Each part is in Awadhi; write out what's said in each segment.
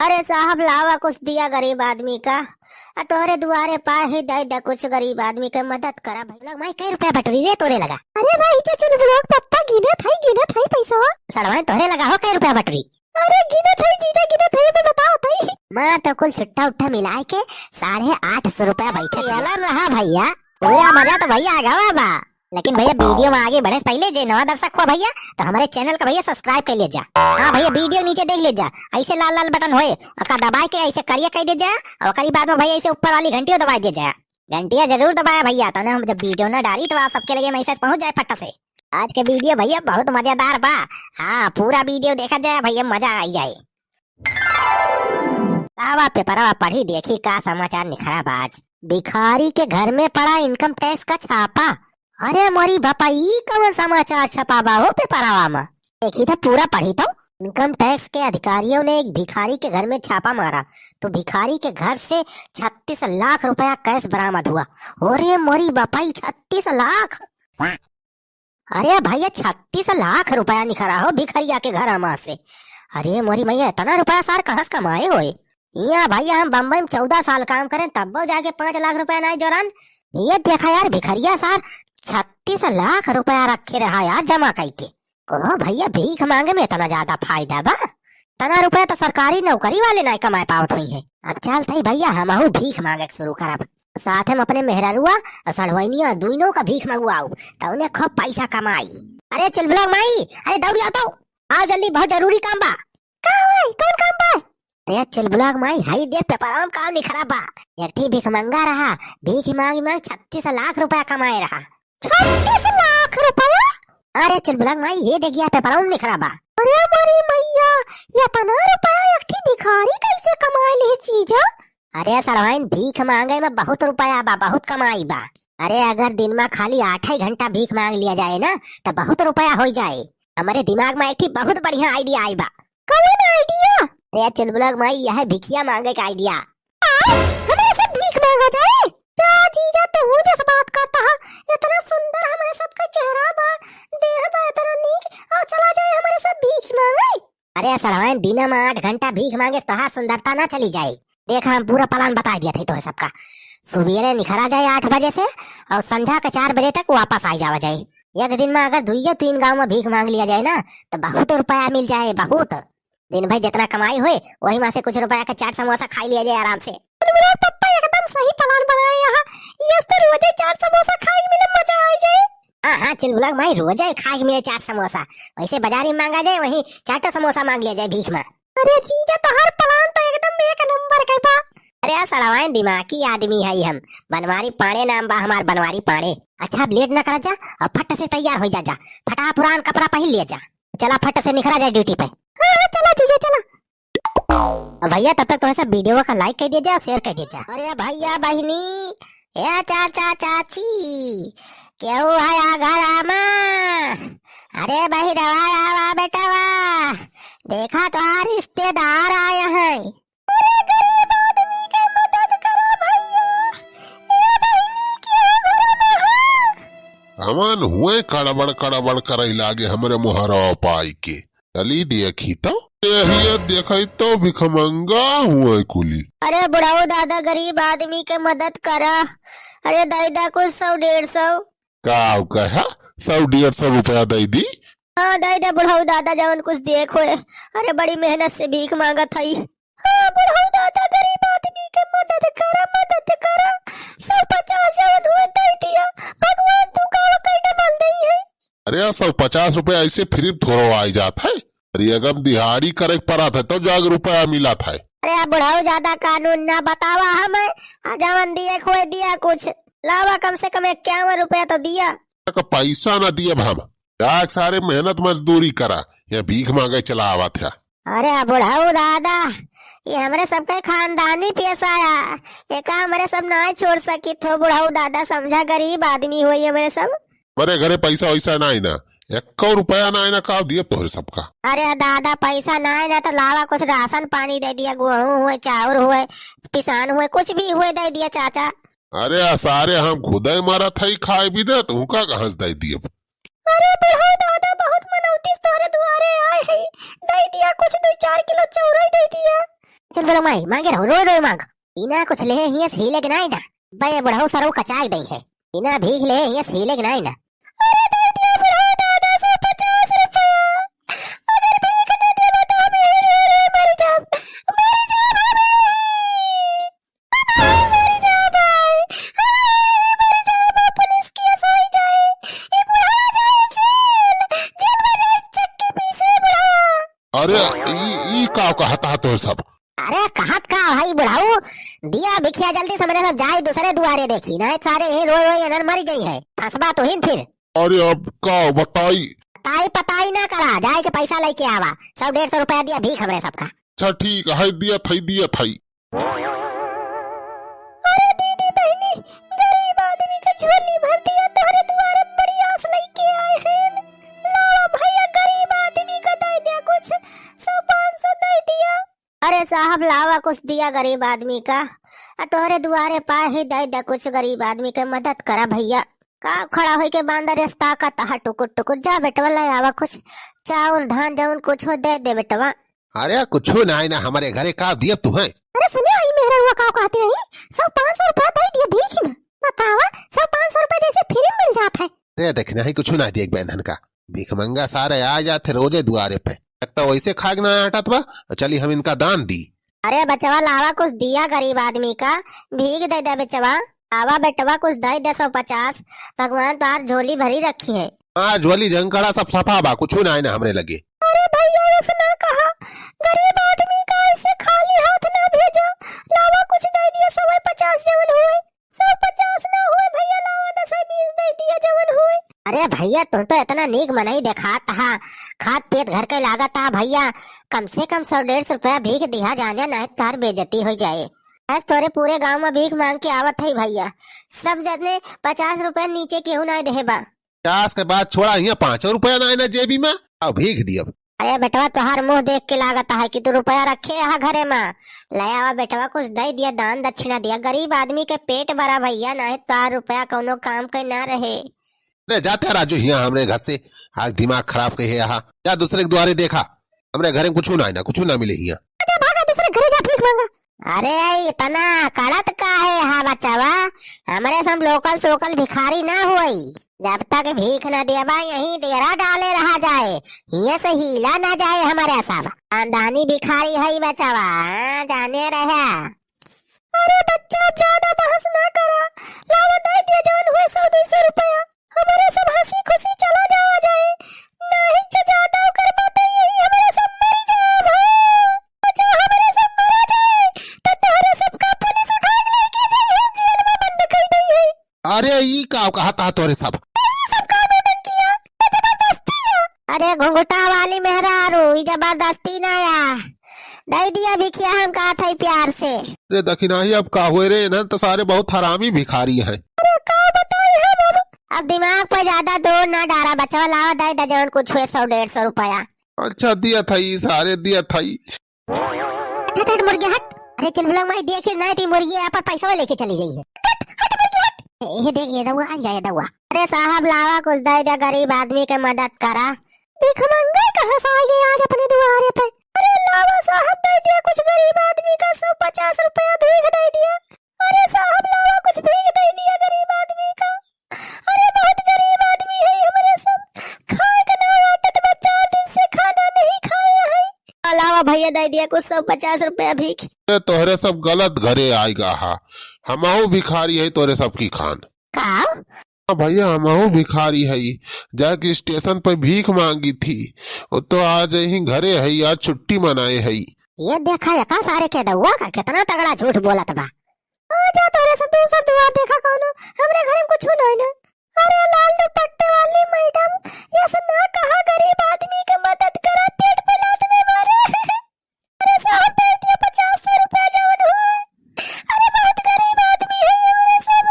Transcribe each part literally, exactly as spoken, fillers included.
अरे साहब, लावा कुछ दिया गरीब आदमी का। आ तोहरे दुआरे पाए ही दे दे कुछ गरीब आदमी के मदद करा भाई। लोग माई, कै रुपया बटुरी रे तोरे लगा? अरे भाई, चचुल ब्लॉक पप्पा गिनत है, गिनत है पैसवा। सड़वाइन तोहरे लगा हो, कै रुपया बटुरी? अरे गिनत है जीजा, गिनत है, मैं बताओ तई। माँ तो कुल छुट्टा उट्ठा मिलाए के साढ़े आठ सौ रुपया बैठे थे। याला रहा भैया, पूरा मजा तो भैया आ गवा बा। लेकिन भैया, वीडियो में आगे बढ़े से पहले जे नवा दर्शक हुआ भैया, तो हमारे चैनल का भैया सब्सक्राइब कर ले जा। हाँ भैया, वीडियो नीचे देख ले जा, ऐसे लाल लाल बटन होए, ओका दबाए के ऐसे करिया कर दे जा, और ओकरी बाद में भैया ऐसे ऊपर वाली घंटियों दबाए दे जा। घंटिया जरूर दबाया भैया, तने हम जब वीडियो ना डाली तो आप सबके लगे मैसेज पहुंच जाए फट से। आज के वीडियो भैया बहुत मजेदार बा। हाँ, पूरा वीडियो देखा जाए भैया, मजा आई जाए। लावा पेपरवा पढ़ी, देखी का समाचार निखरा बा आज। भिखारी के घर में पड़ा इनकम टैक्स का छापा। अरे मोरी बापा, ई कवन समाचार छपा बा हो पेपरवा में? देखी तो पूरा पढ़ी तो। इनकम टैक्स के अधिकारियों ने एक भिखारी के घर में छापा मारा, तो भिखारी के घर से छत्तीस लाख रुपया कैश बरामद हुआ। अरे मोरी बापा, ई छत्तीस लाख! अरे भैया, छत्तीस लाख रुपया निखरा हो भिखरिया के घर मा से। अरे मोरी मैया, इतना रुपया सार कहाँ से कमाए होए? यहाँ भैया, हम बम्बई में चौदह साल काम करें, तब्बो जाके पाँच लाख रुपया नाई जोरन। ये देखा यार, भिखरिया सार छत्तीस लाख रुपया रखे रहा यार जमा कई के। कहो भैया, भीख मांगे में इतना ज्यादा फायदा बा? इतना रुपया तो सरकारी नौकरी वाले नाई कमाए पावत होइहैं। अब चल तई भैया, हमहू भीख मांगे के शुरू करब। साथ में अपने मेहररुआ और सढ़वइनिया दुइनों का भीख मंगवाऊ, त उन्हें खूब पैसा कमाई। अरे चुलबुला के माई, अरे दौड़ी आओ तो, आओ जल्दी, बहुत जरूरी काम बा। का होई? कौन काम बा? अरे चुलबुला के माई, हाई देख पेपरवा में काम निखरा बा। एक ठी भिखमंगा रहा, भीख मांग मांग छत्तीस लाख रुपया कमाए रहा। छत्तीस लाख रुपया? अरे चुलबुला के माई, ये देखिया पेपरवा में निखरा बा। अरे मोरी मैया, इतना रुपया एक ठी भिखारी कैसे कमाए ले चीजा? अरे सड़वाइन, भीख मांगे में बहुत रुपया बा, बहुत कमाई बा। अरे अगर दिन में खाली आठ ही घंटा भीख मांग लिया जाए ना, तो बहुत रुपया हो जाए। हमारे दिमाग में एक ठी बहुत बढ़िया आइडिया आई बा। कौन आइडिया? अरे चुलबुला के माई, यह भिखिया मांगे का आइडिया। आय, हमरे से भीख मांगा जाए? जा जीजा, तू जस बात करता है, इतना सुंदर हमरे सबका चेहरा बा, देह बा इतना नीक, और चला जाए हमरे से भीख मांगे। अरे सड़वाइन, दिना में आठ घंटा भीख मांगे, तोहार सुंदरता ना चली जाए। देख, हम पूरा प्लान बता दिया थे तोहरे सबका। सुबेरे निखरा जाए आठ बजे से और संझा के चार बजे तक वापस आ जावा जाए। एक दिन में अगर दुइये तीन गांव में भीख मांग लिया जाए ना, तो बहुत रुपया मिल जाए, बहुत। दिन भर जितना कमाई होए, वही में से कुछ रुपया का चाट समोसा खाई लिया जाए आराम से। अरे मेरे पप्पा एकदम सही प्लान बनाए यहाँ। ये तो रोजे चाट समोसा खाए के मिले, मजा आ जाए। हाँ, हाँ, चुलबुला के माई, रोजे खाए के मिले चाट समोसा। वैसे बाजारी में मांगा जाए, वहीं चाट समोसा मांग लिया जाए भीख में। अरे जीजा, तोहार प्लान तो एकदम एक नंबर के बा। अरे यार सड़वाइन, दिमागी आदमी है हम। बनवारी पांड़े नाम बा हमार, बनवारी पांड़े। अच्छा, अब लेट ना करा जा और फट से तैयार हो जा, जा। फटा पुरान कपड़ा पहन लिया जा। चला, फट से निखरा जाए ड्यूटी पे। हाँ, हाँ, चला जीजा, चला। और भैया, तब तक तोहरे सब वीडियो का लाइक कर दिया जा, शेयर कर दिया जा। अरे भैया, बहिनी, ए चाचा, चाची, केहू है आ घर आमा? अरे बहिरवा, आवा बेटवा, देखा तोहार रिश्तेदार आए हैं। अरे गरीब आदमी के मदद करा भैया, ए बहिनी, केहू घर में है? हमन हुए कड़बड़ कड़बड़ करे लागे हमरे मोहरवा पाई के। चली देखी तो। यही देखई तो भिखमंगा हुए कुली। अरे बुढ़ऊ दादा, गरीब आदमी के मदद करा। अरे दे दा कुछ सौ डेढ़ सौ। का कहा? सौ डेढ़ सौ रुपया दे दी? हाँ, दे दे बुढ़ऊ दादा, जवन कुछ देख होए। अरे बड़ी मेहनत से भीख मांगत हई। हाँ बुढ़ऊ दादा, गरीब आदमी के मदद करा, मदद करा। सौ पचास जवन हुए दे दिया। भगवान तू का कई डबल दई है। अरे यार, सौ पचास रुपया ऐसे फ्री में थोड़ो आई जात है। अरे अगर दिहाड़ी करे के पड़त है, तब जाके रुपया मिलत है। अरे यार बुढ़ऊ, ज्यादा कानून ना बतावा हमें। आ जवन दिए खोए दिया कुछ। लावा, कम से कम इक्यावन रुपया तो दिया। का पैसा ना दिए हम। जाके सारे मेहनत मजदूरी करा, यहाँ भीख मांगे चला आवत है। अरे बुढ़ऊ दादा, ये हमरे सबके खानदानी पेशा है। एका हमरे सब ना छोड़ सकित हो बुढ़ऊ दादा, समझा, गरीब आदमी होई हमरे सब। हमरे घरे पैसा वैसा नाई ना, एको रुपया नाई ना, का दिए तोहरे सबका। अरे दादा, पैसा नाई ना तो लावा, कुछ राशन पानी दे दिया, गेहूं हुए, चाउर हुए, पिसान हुए, कुछ भी हुए दे दिया चाचा। अरे आ सारे हम खुदे मरत हई खाए बिना, तो उनका कहाँ से दे दिए? अरे बुढ़ऊ दादा, बहुत मनौती से तोहरे दुआरे आए हई, दे दिया कुछ, दो चार किलो चौरई दे दिया। चलो माई, मांगे रहो, रोए रोए मांग। बिना कुछ लेहे हियस हीले के नाई ना। बे बुढ़ऊ सरऊ कचाक दई है। बिना भीख लेहे हियस हीले के नाई ना। अरे दे दिया बुढ़ऊ दादा सौ पचास रुपया। अगर भीख न देबा तो हम यहीं रो रो मर जाब। मर जाब हम यहीं। हम यहीं मर जाब भाई। हम यहीं मर जाब। पुलिस केस होई जाए। ई बुढ़ऊ जाए जेल। जेल में जाए चक्की पीसे बुढ़ऊ। अरे ई, ई का कहत हा तोहे सब? अरे कहत का भाई बुढ़ऊ, दिया भिखिया जल्दी से मने सब जाए दूसरे दुआरे देखी, नाहीं सारे यहीं रोए रोए अनर मरी जइहैं, फंसबा तोहिन फिर। अरे अब का बताई? ताई पताई ना करा, जाए के पैसा लइके आवा, सौ डेढ़ सौ रुपया दिया भीख हमरे सबका। अच्छा ठीक है, दिया थई, दिया थई। अरे दीदी बहिनी, गरीब आदमी का झोली भर दिया, तोहरे दुआरे बड़ी आस लइके आए हैं। लावा भैया, गरीब आदमी का दे दिया कुछ, सौ पाँच सौ दे दिया। अरे साहब, लावा कुछ दिया गरीब आदमी का, आ तोहरे दुआरे पाए ही दे दे कुछ, गरीब आदमी के मदद करा भैया। का खड़ा होई के बांदर यस ताकत हा टुकुर टुकुर, जा बेटवा ले आवा कुछ, चाउर धान जौन कुछ हो दे दे बेटवा। अरे कुछ नाई ना हमरे घरे, का दिया तू है? अरे सुने, ई मेहररुआ का कहती रही, सौ पाँच सौ रुपया दे दिया भीख में, बतावा, सौ पाँच सौ रुपया जैसे फ्री में मिल जात है। अरे देखना ही कुछ ना दिए बहन का, भीख मंगा सारे आ जाते रोजे दुआरे पे। एक तो वैसे खाग ना आटत बा, तो चली हम इनका दान दी। अरे बचवा लावा कुछ दिया गरीब आदमी का, भीख दे दे बचवा। आवा बेटवा कुछ दे दे सौ पचास, भगवान तोहार झोली भरी रखी है। हाँ झोली झंकड़ा सब सफा बा, कुछ ना आए ना हमरे लगे। अरे भैया ऐसे ना कहा, गरीब आदमी का ऐसे खाली हाथ ना भेजा, लावा कुछ दे दिया सौ पचास जवन हुए। सौ पचास ना हुए भैया, लावा दस बीस दे दिया जवन हुए। अरे भैया, तू तो इतना नीक मनई देखात हा, खात पियत घर के लागत हा भैया, कम से कम सौ डेढ़ सौ रुपया भीख दिहा जाने, नाहीं तार बेइज्जती हो जाए। आज तोरे पूरे गांव में भीख मांग के आवत है भैया, सब जने पचास रुपया नीचे केहू नाहीं देहे बा। पचास के बाद छोड़ा, हियां पाँचो रुपया नाहीं ना जेबी में, अब भीख दियब। अरे बेटवा, तोहार मुंह देख के लागत है कि तू रुपया रखे हा घरे में। ले आवा बेटवा, कुछ दे दिया, दान दक्षिणा दिया, गरीब आदमी के पेट भरा भैया, नाहीं तोहार रुपया कौनो काम के ना रहे। अरे जाते राजू, हियां हमरे घर से आज दिमाग खराब कहे हा, जा दूसरे के दुआरे देखा, हमरे घरे में कुछ ना है ना, कुछ ना मिले हियां। जा भागा दूसरे घरे जा भीख मांगा। अरे इतना कड़त काहे हा बचवा, हमरे सब लोकल सोकल भिखारी ना होई। जब तक भीख न देबा, यहीं डेरा डाले रहा जाए, हियां से हिला न जाए हमरे सब। खानदानी भिखारी है बचवा, हाँ, जाने रहा। अरे बच्चा, ज्यादा बहस ना करा, लावा दे दिया जवन हुए सौ दो सौ रुपया, हमरे सब हंसी खुशी चला जावा जाए, नहीं तो ज्यादा ओकर बात यही हमरे सब मर जाब हो। बच्चा, हमरे सब मर जाए, तो तोहरे सबका पुलिस उठा के लेके जाई है, जेल में बंद कर दई है। अरे ई का कहत हा तोरे सब? ई सब का नौटंकी है? ये जबरदस्ती है। अरे घुंघटा वाली मेहरारू, ई जबरदस्ती ना या। दे दिया भिखिया, हम कहत है प्यार से। अरे दखिनाही, अब का हुए रे, इन्हन तो सारे बहुत हरामी भिखारी हैं। अरे का बताई हम अब? अब दिमाग पर ज्यादा जोर ना डारा बचवा, लावा दे दे जवन कुछ हुए सौ डेढ़ सौ रुपया। अच्छा दिया था ई सारे, दिया था ई। हट, हट, मुर्गी, हट। अरे, चुलबुला माई, देख, नाहीं तो मुर्गी अपन पैसा लेके चली गई है। हट, हट, मुर्गी, हट। ए, ये देख, ये दउआ, आ गया, ये दउआ। अरे साहब, लावा, कुछ दे दे, गरीब आदमी के मदद करा। भिखमंगा कहाँ से आ गए आज अपने दुआरे पे? अरे लावा साहब, दे दिया कुछ गरीब आदमी का, सौ पचास रुपया भीख दे दिया। अरे साहब, लावा, कुछ भीख दे दिया गरीब आदमी का। अरे बहुत गरीब आदमी है हमरे सब, खाए के ना आटत बा, चार दिन से खाना नहीं खाए है। लावा भैया, दे दिया कुछ सौ पचास रुपया भीख। अरे तोहरे सब गलत घरे आइगा हा, हमहू भिखारी है तोहरे सब की खान। का? हाँ भैया, हमहू भिखारी है, जाके स्टेशन पर भीख मांगी थी, वो तो आज यहीं घरे है, आज छुट्टी मनाए है। ये देखा, एका सारे के दउआ का कितना तगड़ा झूठ बोलत बा। आ जा तोरे सब दूसर दुआर देखा कौनो, हमरे घरे में कुछ नहीं ना। अरे लाल दुपट्टे वाली मैडम, ये सब ना कहा, गरीब आदमी के मदद करा, पेट पे लात ले मारे। अरे साहब, दे दिया पचास सौ रुपया जवन हुए। अरे बहुत गरीब आदमी है हमरे सब।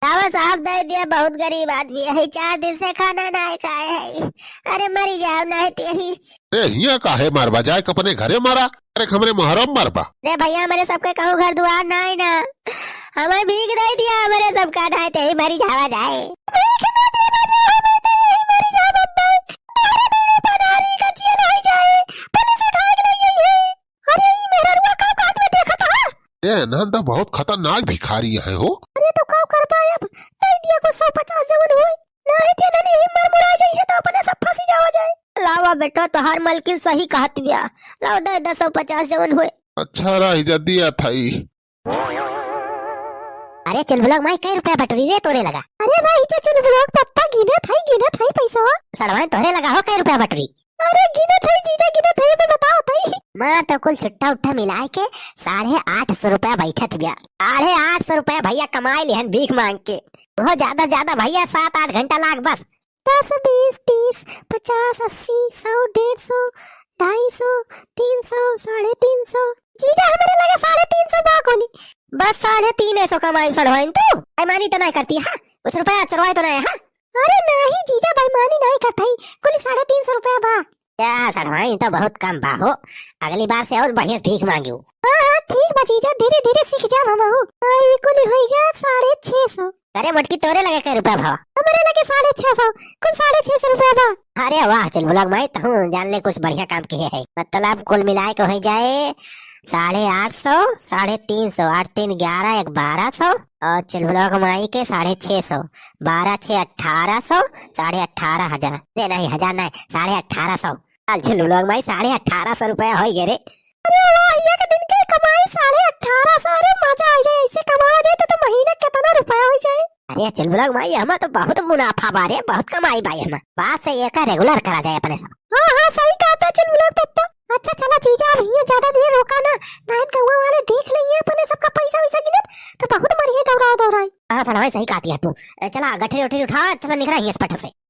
लावा साहब, दे दिया, बहुत गरीब आदमी है, चार दिन से खाना ना खाए है। अरे मरी जाओ ना है तेही। अरे हियां काहे मरबा, जाए के अपने घरे मरा। अरे हमरे मोहरम मरबा। रे भैया, हमरे सबके कहूँ घर दुआर नाई ना, हमें भीख दे दिया, हमरे सबका नाई तेही मरी जावा जाए। भीख ना देवा जाए, हमें तो यही मरी जावा जाए। तोहरे बिना पनारी का जियल हो जाए, पुलिस उठा के ले गई है। अरे ई मेहररुआ का बात में देख ए, इन्हन तो बहुत खतरनाक भिखारी हैं हो। अरे तो का करबा अब, दे दिया कुछ सौ पचास जवन होई। नहीं ते नहीं ही मर मुरा जाई है तो अपने सब फंसी जावा जाए। लावा बेटा, तोहार मलकिन सही कहत बिया। लावा दे दे सौ पचास जवन होए। अच्छा रही जा दिया था ई। अरे चुलबुलक माई, कै रुपया बटुरी रे तोरे लगा? अरे रही जा चुलबुलक पप्पा, गिनत है, गिनत है पैसवा। सड़वाई तोहरे लगा हो, कै रुपया बटुरी? अरे गिनत है जीजा, गिनत है, अबे बताओ तई। माँ तो कुल छुट्टा उट्ठा मिलाए के साढ़े आठ सौ रुपया बैठत बिया। साढ़े आठ सौ रुपया भैया कमाए लिहन भीख मांग के। बहुत ज्यादा ज्यादा भैया, सात आठ घंटा लाग बस। दस, बीस, तीस, पचास, अस्सी, सौ, डेढ़ सौ, ढाई सौ, तीन सौ, साढ़े तीन सौ। जीजा, हमरे लगे साढ़े तीन सौ बा कोनी। बस साढ़े तीन सौ कमाई सड़वाइन तू। बेईमानी तो नहीं करती, हाँ? कुछ रुपया चोरवाए तो नहीं, हाँ? अरे नहीं जीजा, बेईमानी नहीं करत हई, कुल साढ़े तीन सौ रुपया बा। या सड़वाइन तो बहुत कम बा हो, अगली बार से और बढ़िया से भीख मांगियो। हाँ, हाँ, ठीक बा जीजा, धीरे धीरे सीख जाब हमहू। हाँ, ई कुल होई गया साढ़े छह सौ। अरे मोटकी, तोरे लगे कै रुपया भवा? हमरे लगे साढ़े छह सौ, कुल साढ़े छह सौ रुपया बा। अरे वाह चुलबुलक माई, तहूँ जान ले कुछ बढ़िया काम किहे है। मतलब कुल मिलाए के हो जाए साढ़े आठ सौ, साढ़े तीन सौ, आठ तीन ग्यारह, एक बारह सौ, और चुलबुलक माई के साढ़े छह सौ, बारह छह अठारह सौ, साढ़े अठारह हजार। अरे नहीं, हजार नहीं, साढ़े अठारह सौ। चल चुलबुलक माई, साढ़े अठारह सौ रुपया हो गए रे। अरे वाह, एक दिन के कमाई साढ़े अठारह सौ। अरे मजा आ जाए, ऐसे कमावा जाए तो, तो महीना कितना रुपया हो जाए। अरे चुलबुलक माई, हमा तो बहुत मुनाफा बा रे, बहुत कमाई बा हमा। बात से एका regular करा जाए अपने सब। हाँ, हाँ, सही कहत है चुलबुलक पप्पा। अच्छा चला जीजा, अब हियाँ ज्यादा देर रोका ना, नाहीं तो गौवा वाले देख लेंगे अपने सबका पैसा वैसा गिनत, तो बहुत मरिए दौड़ाओ दौड़ाई। हाँ सड़वाई, सही कहती है तू। ए, चला गठरी उठरी उठा, चला निकला हियाँ से फट से।